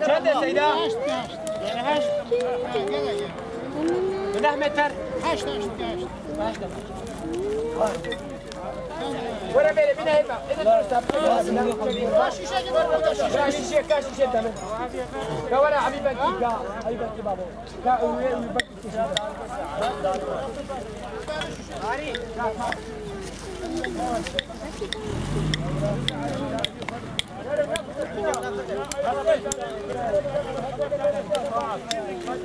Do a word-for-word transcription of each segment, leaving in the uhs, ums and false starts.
Çende Seyda? Heşt, heşt. Yeni heşt. Ha, gel, gel. Bi neh meter. Heşt, heşt, heşt. Were bere bine hema. Ede dur sen. Kaç şişe gider burada şişe? Kaç şişe, kaç şişe tamam. Ya were abi ben ki ya. Abi ben ki babo. Ya öyle öyle bak.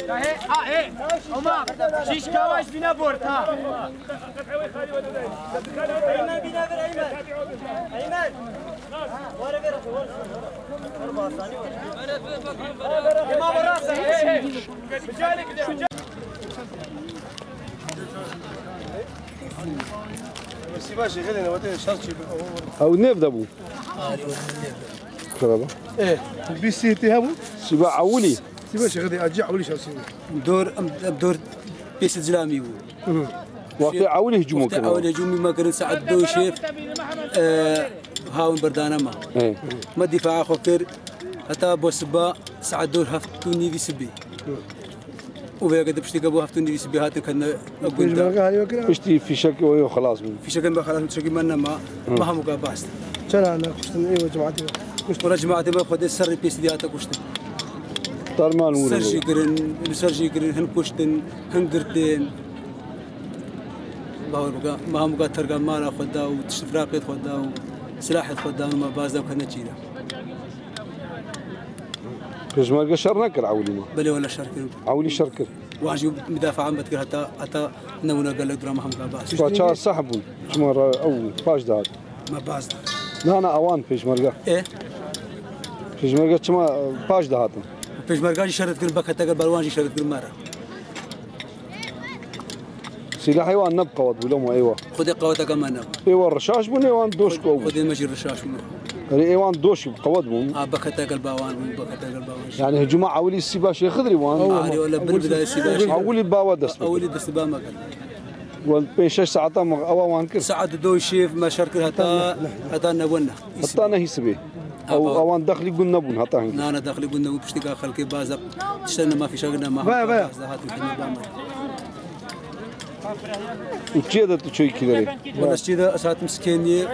He, ha, he. Ama şiş kavaş bine bort ha. Eymen bine ver Eymen. Eymen. Var ver. Var. Var. Var. Var. Var. Var. Ew nêv de bû. Kiraba. Ê, bîsî tê hebû? Sîba ewilî. Sîba şexidê acî ewilî şexsî bû. Dor, em, em dor pêsî zilamî bû. Wextê ewilî hicûm kirin. Wextê ewilî hicûmî me kirin saet do şêf, e, hawin berdane me. Ê. Me dîfaa xwe kir, heta bo siba saet dor heft û nîvî sibê. Û vêga de piştî ke bo heft û nîvî sibê hatin ketine gunda. Pêşmerge heriya kira? Piştî fîşekê wê xelas bûn. Fîşekên me xelas bûn, tiştekî me nema, me hemûka bast. Çera ne kuştin ê we cemaetê we? Kuştin. Wela cemaetê me xwedê serrî pêsî dî hate kuştin. Derman wûr. Ser jî kirin, li ser jî kirin, hin kuştin, hin girtin. Bawer bike, me hemûka terga mala xwe da û tişt firaqê xwe da û silahê xwe da û me baz da û ketine çî de. Pêşmerge şer nekir ewilî me? Belê wele şer kir. Ewilî şer kir. Wan jî midafaa me dikir heta, heta nebûna gelek dura me hemûka baz. Paça seh bûn. Çima re ew paş dihat? Me baz da. Na, na, ewan pêşmerge. Ê? Pêşmerge çima, e, paş dihatin? Pêşmerga jî şer dikir, bekete gel ber wan jî şer dikir me re. Silahê wan ne bi qewet bû, loma ê wa. Xwedê qeweteke me nebû. Ê wa rişaş bûn, ê wan doşk ew bûn. Xwedê me jî rişaş bûn. Erê ê wan doşk bi qewet bûn. Ha, bekete gel ba wan bû, bekete gel ba wan jî. Yani hicûma ewilî Sîba Şêxidrî wan. Arê wele bir bidayê Sîba Şêxidrî. Ewilî ba we dest bi. Ewilî dest ba me kir. Wel pênc şeş saeta me ewa wan kir. Saet do şêf me şer kir heta, heta newena. Heta nehî sibê. Ew, ewan dexlî gund nebûn heta hingî. Na, na, dexlî gund nebûn, piştî ka xelkê baz da, tiştek nema, fîşek nema, baya, baya, baz da hatin xidmê ba me. Û çiyê de tu çêyî kî derê? Wela çiyê de ez hatim Sikêniyê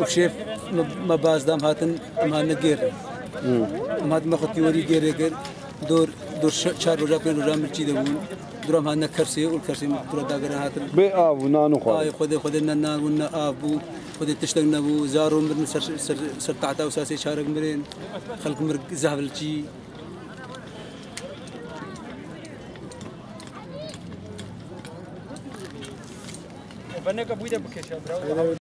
û şêf me, me baz da, em hatin, em hatine gêr. Hmm. Em hatin me xwe tîwerî gêrê kir. Dor, dor şe-, çar roja, pênc roja min çî de bûn. Dora em hatine Kersê û li Kersê min dora dagirin hatin. Bê av û nan û xwarin. Ay, Xwedê, Xwedê ne nan bûn, ne av bû. Xwedê tiştek nebû. Zaro mirin ser, ser, ser tahta û sasê çarek mirin. Xelk mir zehf li çî. Veneka bûyde bikeşe, bravo.